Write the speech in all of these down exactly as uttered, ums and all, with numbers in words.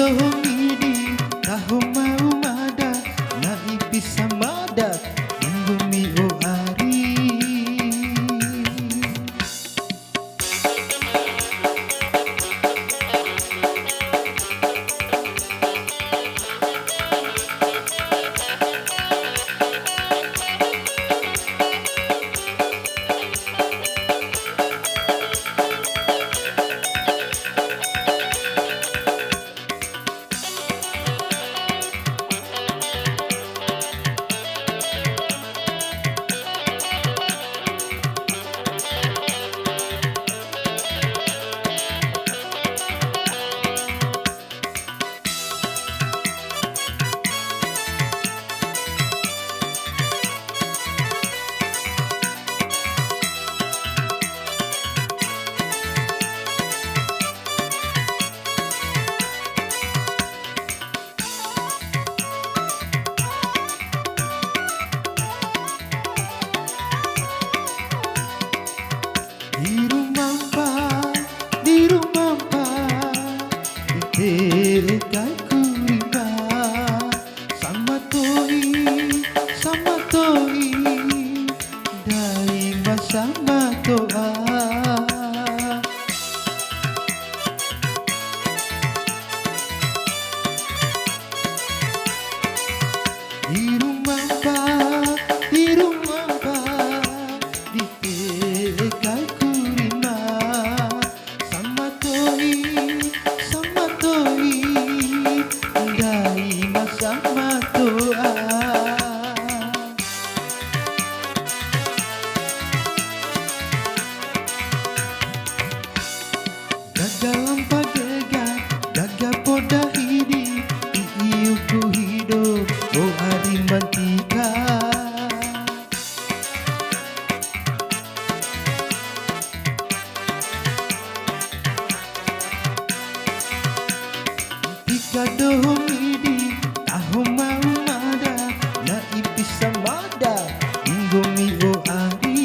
Doho midi, taho mau mada, na ipi samada, nggomi o ari. Di rumampa, di rumampa, di te'e kaiku rimba. Sama to'i, sama to'i, ndai ma sama to'a. Di rumampa, di rumampa, di te'e kaiku rimba. Sama to'i, sama to'i, ndai ma sama to'a. Gaga lampa dega, gaga poda hidi, i'iku hido, o ari mantika. Tika doho midi, taho mau mada, na ipi samada, nggomi o ari.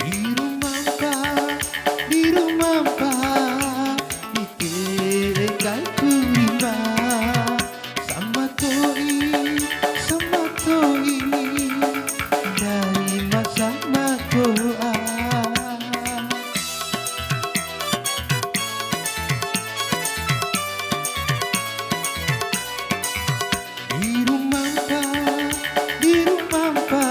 Di rumampa, di rumampa, di te'e kaiku rimba. Sama to'i, sama to'i, ndai ma sama to'a. Di rumampa, di rumampa,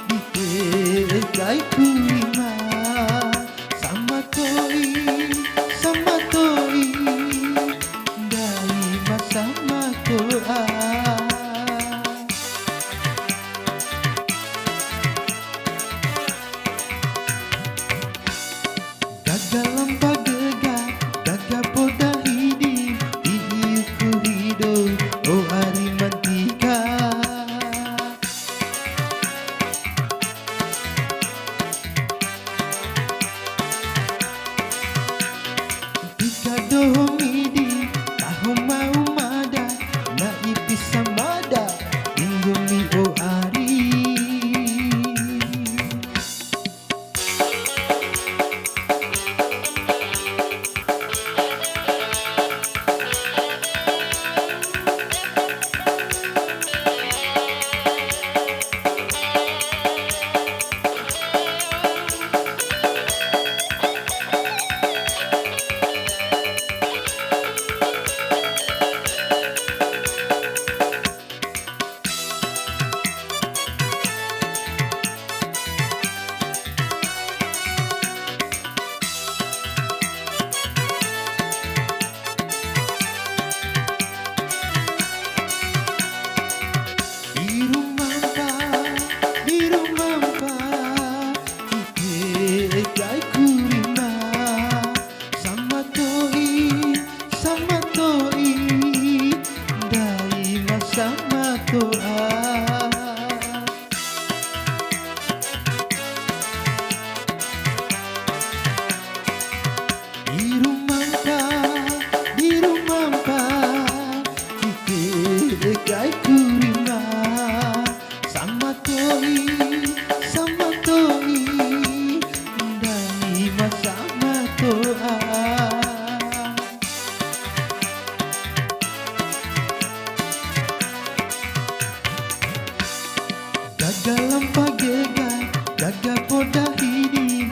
di te'e kaiku rimba. Sama to'i, sama to'i, ndai ma sama to'a. Gaga lampa dega, gaga poda hidi, i'iku hido, o ari mantika. Tika doho midi, taho mau mada, na ipi samada, nggomi o ari. Sambidi